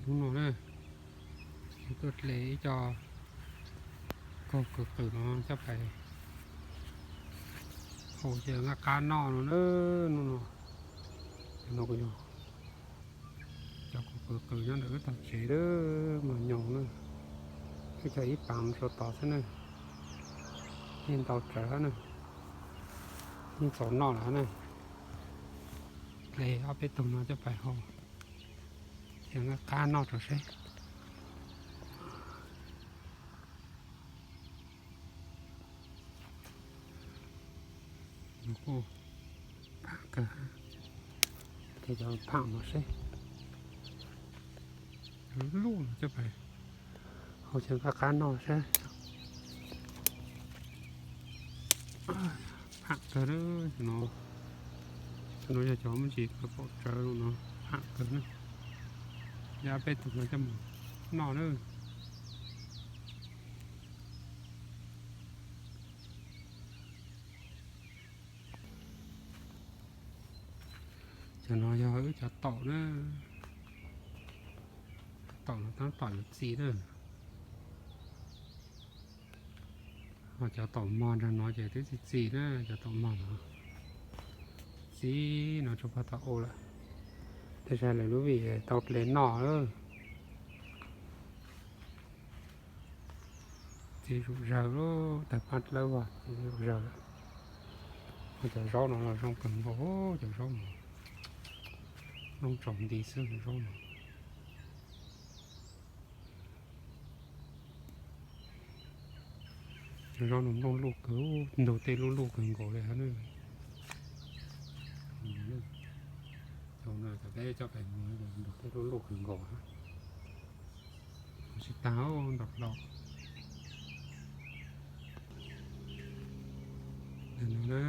Hnub no na, tuaj dle ib co kaug kwv qws no coj pais hau ces nqa qab noj no na. Hnub no, no kuv yog cov kaug kwv qws nyob ntawm wb tog tsev lawm mas nyoos na. Wb cog ib pav rau tod xwb na, yeej ntau tsawv hab na, yeej txaus noj lawm hab na. Dle ob peb tug no coj pais hau ces nqa qab noj rau seb. Nws kuj phaam kawg, ces cov phaam no seb, cov lub no coj pais hau ces nqa qab noj seb. Phaam kawg, no, no yog cov me ntsis kawg pom tsawv no, phaam kawg na. Yog peb tug no coj mus noj na. Cov no yog wb cov taum na, taum no tab tom yuav txi na. Ho cov taum mog nrag no ces twb txi txiv na, cov taum mog no txiv no tsuas pog tau ua lawm, tej zag lawv lub vim tau dle noj lawm. Txiv zuj zawg lub tawg paj dlawb vag, txiv zuj zawg lawm. Ho cov zaub no los zoo kawg nkaus, cov zaub no nplooj tsaus nti xwb cov zaub no. Cov zaub no nplooj luj kawg, ntug tej lub luj kawg nkaus li hab. Cov no cov peb coj pem mus ntug tej lub luj kawg nkaus hab. Tsis tag ntau hlo. Ntawm no na,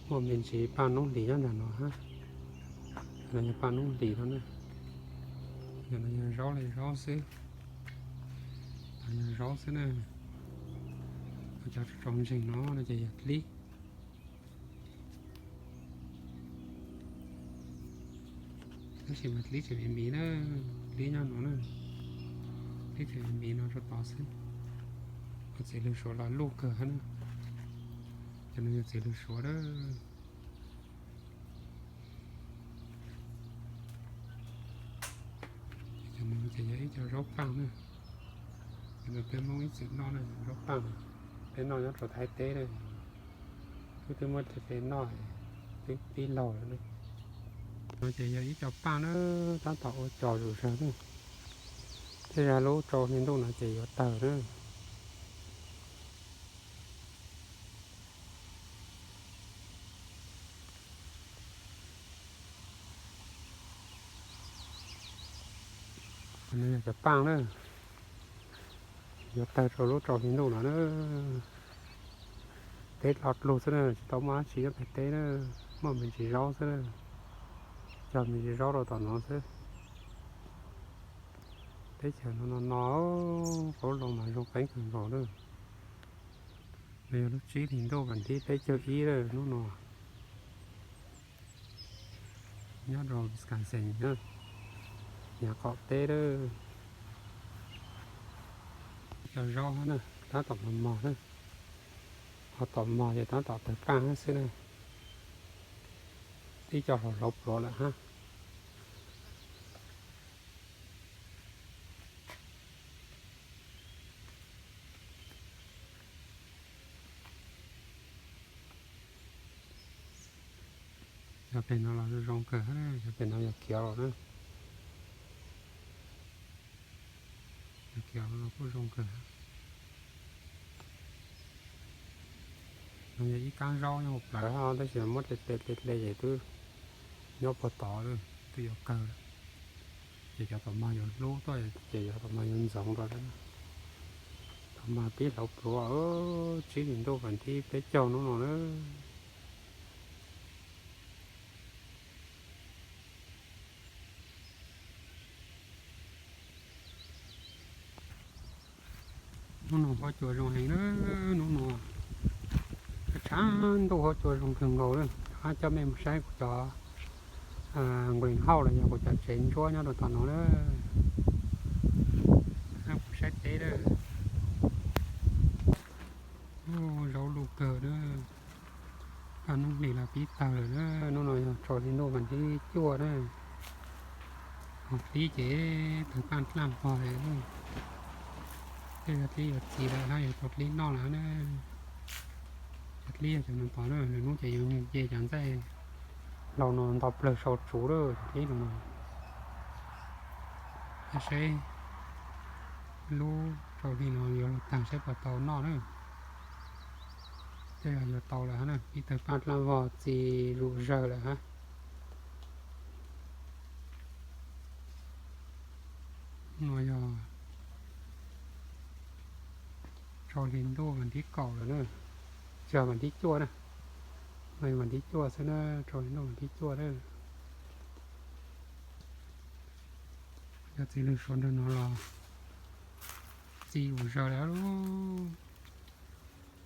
muaj me ntsis paj noob hlis nyob ntawm no hab. Ntawm no yog paj noob hlis no na. Ntawm no yog zaub li zaub xwb. Ntawm no yog zaub xwb na. Cov tsaus ntseeg no no ces yog dlib. Tab sis mas dlib tseem miv miv na, dlib nyob no na, dlib tseem miv miv no rau tod xwb. Ho txiv lws suav los luj kawg hab na. Cov no yog txiv lws suav na. Cov no ces yog ib co zaub paaj na. Cov no peb Hmoob ib txwm noj na, zaub paaj. Peb noj nyob rau Thaib teb na. Wb twb muab dle noj twb pib laug lawm na. No ces yog ib co paaj na, tab tom ua cos zuj zawg na. Tej zag lub rau hli ntuj no ces yuav tawg na. No yog cov paaj na, yuav tawg rau lub rau hli ntuj no na. Teb lo lug xwb na, tsis tau muaj dab tsi nyob pem teb na, muaj me ntsis zaub xwb na, cog me ntsis zaub rau tom no xwb. Teb chaws no no no, paub zoo mas zoo qeeb kawg nkaus na. No yog lub tsib hlis ntuj vas thib peb caug ib lawm hnub no. Nyob rau Wisconsin na, nyav qaum teb lawm. Cov zaub na, tab tom mos mos na, ho tom mos ces tab tom tawg paaj hab xwb na. Ib co hlauv hlauv pluav lawm hab. Cov pem no los zoo kawg, cov pem no yog khiav los na. Yog khiav los kuj zoo kawg. No yog ib kab zaub nyob hauv plawv hab, tab sis muab dle dle dle ces twb nyob puag tod lawm, twb yuav kawg lawm. Ces cov tom mog yuav hlub tuaj, ces cov tom mog yuav ntxoov rau. Tom mog pib hlauv pluav, tsib hlis ntuj vas thib peb caug hnub no na. Hnub no huab cua zoo heev na, hnub no tshav ntuj huab cua zoo kawg nkaus na. Coj mej mus saib kuv cov Nqees Hauj los yog kuv cov tsev ntsuab nyob rau tom no na. Kuv saib teb lawm. Zaub luj kawg na. Paj hnub hlis los pib tawg lawm na. Hnub no yog tsaus hli ntuj vas thib cuaj na. Hos dlib ces tawg paj dlaj vog li. Tej zaum dlib yuav txiv lawm hab, yuav tau dlib noj lawm na. Cov dlib yog cov no tod na, lwm hnub ces yuav nce cov ntxaij hlau no nto plawg sau tsuv lawm cov dlib no. Saib lub tsaus hli no yuav luag tag saib puas tau noj na. Tej zaum yuav tau lawm hab na, pib tawg paj dlaj vog txi zuj zawg lawm hab. No yog tsaus hli ntuj vas thib kaum lawm na, tsis yog vas thib cuaj na. No yog vas thib cuaj xwb na, tsaus hli ntuj vas thib cuaj na. Cov txiv lws suav nrag no los txi zuj zawg lawm.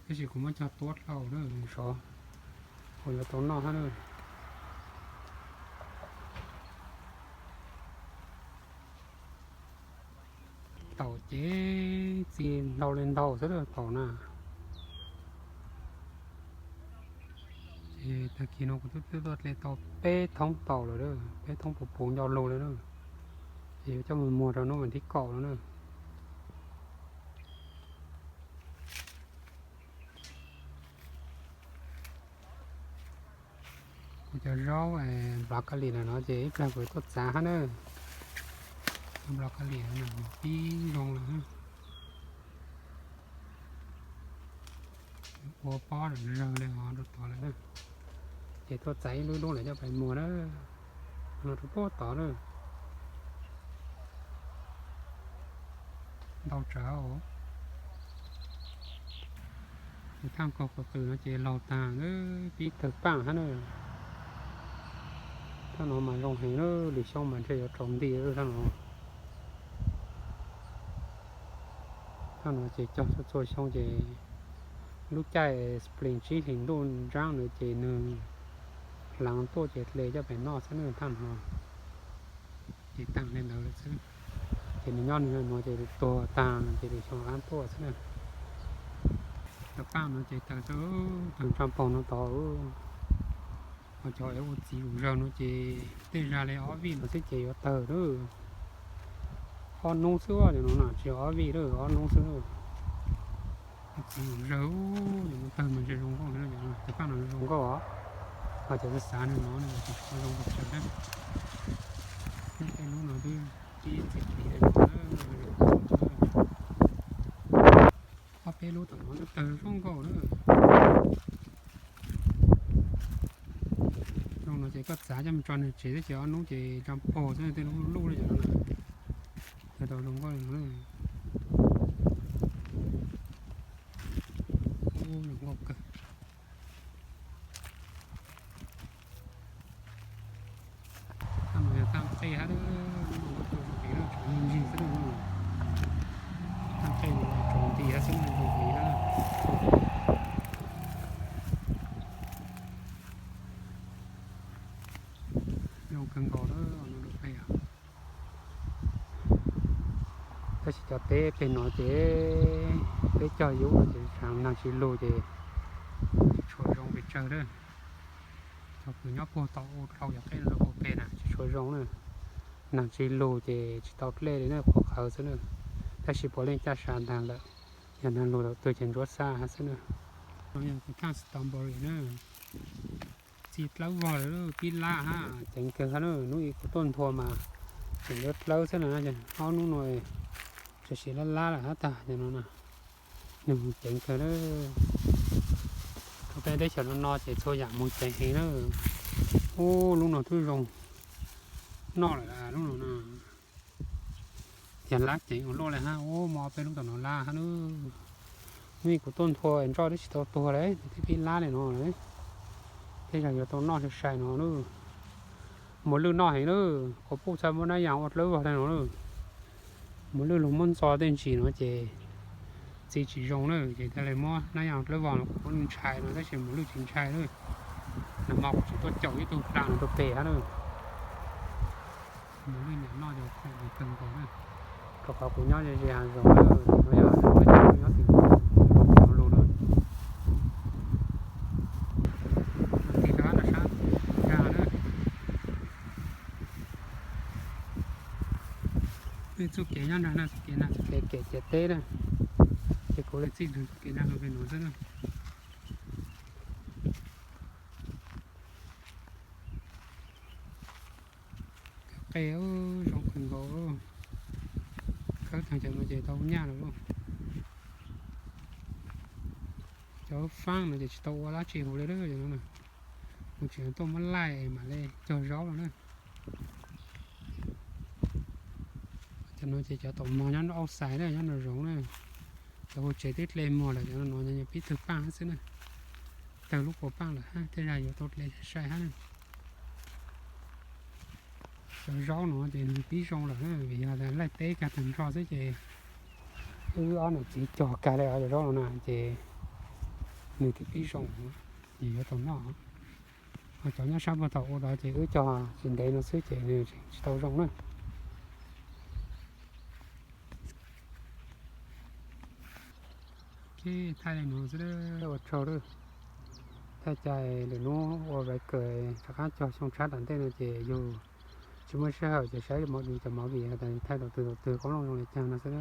Tab sis kuv muab cog tuab dlhau na, sov kuv yuav tau noj hab na. Taum ces txi ntau li ntau xwb lawm taum na. Ces tag kis no kuv twb tuaj dle tau peb thoob taum lawm, peb thoob puv puv nco lug lawm na. Ces yuav coj mus muag rau hnub vas thib kaum no na. Kuv cov zaub broccoli no ces ib plag kuv tuaj txav hab na. Cov broccoli no pib zoo lawm. Ua pob zawg li hov rau tod lawm na. Ces tuaj txav ib lub lub lawm coj pais muag na. No rau puag tod na. Ntau tsawv. Kuv thaj nkaug qus qws no ces laug tag, pib tawg paj hab na. Thaj no mas zoo heev na, lwm xyoo mas ntshe yuav tsaus nti thaj no. Thaj no ces cog txhua txhua xyoo ces lub caij spring tsib hlis ntuj ntsaab ntawd ces nws hlaav tuaj ces dle coj pem noj xwb na thaj no. Ces taag li ntawd lawm xwb. Ces nws nyob nws no ces tuag taag ces lwm xyoo rov qaab tuaj xwb na. Cov paj no ces tawg xwb, tawg ntsaj paug no tod. Ho cov es ua txiv zuj zawg no ces tej zag li ob vij no xwb ces yuav tawg lawm. Ob hnub xwb cov no na, tsis yog ob vij lawm, ob hnub xwb. Ua txiv zuj zawg, cov no tawg mas ntshe zoo nkauj, cov paj no zoo nkauj os. Ho cov xav xav nws no nws tsis tshua zoo pes tsawg na. Tej lub no twb pib txiv txiv li no. Ob peb lub tom no twb tawg zoo nkauj na. Zoo no ces koj txav coj mus tso nws tsev xwb ces ob hnub ces ntsaj paug xwb, tej lub luj luj li cov no na. Tawg tau zoo nkauj li no. Zoo nkauj kawg. Thaj no yog thaj qej hab, tsuas ntsis xwb. Thaj qej no tsuas nti hab xwb, zoo heev hab. Zoo kawg nkaus lawm no rau peb. Tab sis cov teb peg no ces peb cog yub no ces tsam nag tsis lug ces tsis tshua zoo pes tsawg lawm. Cov kws nyob puag tom ub dlhau cov qeb no rau puag peg na tsis tshua zoo na. Nag tsis lug ces tsis tau dlej li na, qhuav qhawv xwb na. Tab sis puav leej caj sa ntag lawm, yog nag lug thaum twg ces ntsuab xa hab xwb na. Yog kuv thaj strawberry na, txi dlawb vog lawm, pib lab hab, ceev kawg hab na. Hnub ib kuv tuaj nthua mas tseem yuav dlawb xwb na, ob hnub no tshwm sim lab lab lawm hab tag no na. Nws moog ceev kawg na. Rau peb teb chaws no no ces txhua yam moog ceev heev na. Ub, lub no twb zoo noj lawm lub no na. Yog lab ceev ua luaj li hab, ub, muaj ob peb lub tom no lab hab na. Hnub ib kuv tuaj nthua nroj twb tsis tau tuag li, twb pib lab li no lawm. Tej zag yuav tau noj sai sai no na. Muas lwj noj heev na, quas puj txhaj muab nab yaas ua dlawb vog li no na. Muas lwj luag muab ntxo tej ntsis no ces txi tsis zoo na, ces thiaj li muab nab yaas dlawb vog no, quas puj ntshai no tab sis muas lwj tsis ntshai na. Nag hmo kuv tseem tuaj caum ib tug pla no rau peg hab na. Mus lwj nyam noj ces khoom kawg nkaus na. Rau qhov kuv nyob ze ze hav zoov na, no yog hav zoov ces nyob tim no lug na. Tig rov qab rau sab ntawd na. Txuj kev nyob nrag na, txuj kev na, txuj kev kem ciam teb na. Ces kuv li txij nrag txuj kev nrag pem no xwb na. Qe zoo kawg nkaus. Khawb tag cov no ces tau nyaj lawm lauj. Cov faab no ces tsis tau ua dab tsi huv li lawm no na. Kuv tseem tuaj muab laij mam li cog zaub no na. Cov no ces cov taum mog nyob nrog auj xais na, nyob nrog zoov na. Cov hauv tsev twb dle mog lawm, cov no no yog pib tawg paaj hab xwb na. Tawg lub puas paaj lawm hab, tej zag yuav tau dle sai hab na. Cov zaub no ces nws pib zoo lawm na, vim yog laij teb kag tag nrho xwb ces wb ob niam txiv cog kag li cov zaub no na ces nws twb pib zoo, ces yuav tau noj. Ho cov nyob sab puag thaum ub tod ces wb cog tsis ntev no xwb ces nws tsis tau zoo na. Thaij li no xwb, ua tsaug lawm. Thaij cai lwm hnub ua viv kawm rov qab cog xyoo tshab tom ntej no ces yug tsis muaj sij hawm ces saib mus du cov movie has tas thaij tau twg tau twg qoob loo zoo li cas no xwb.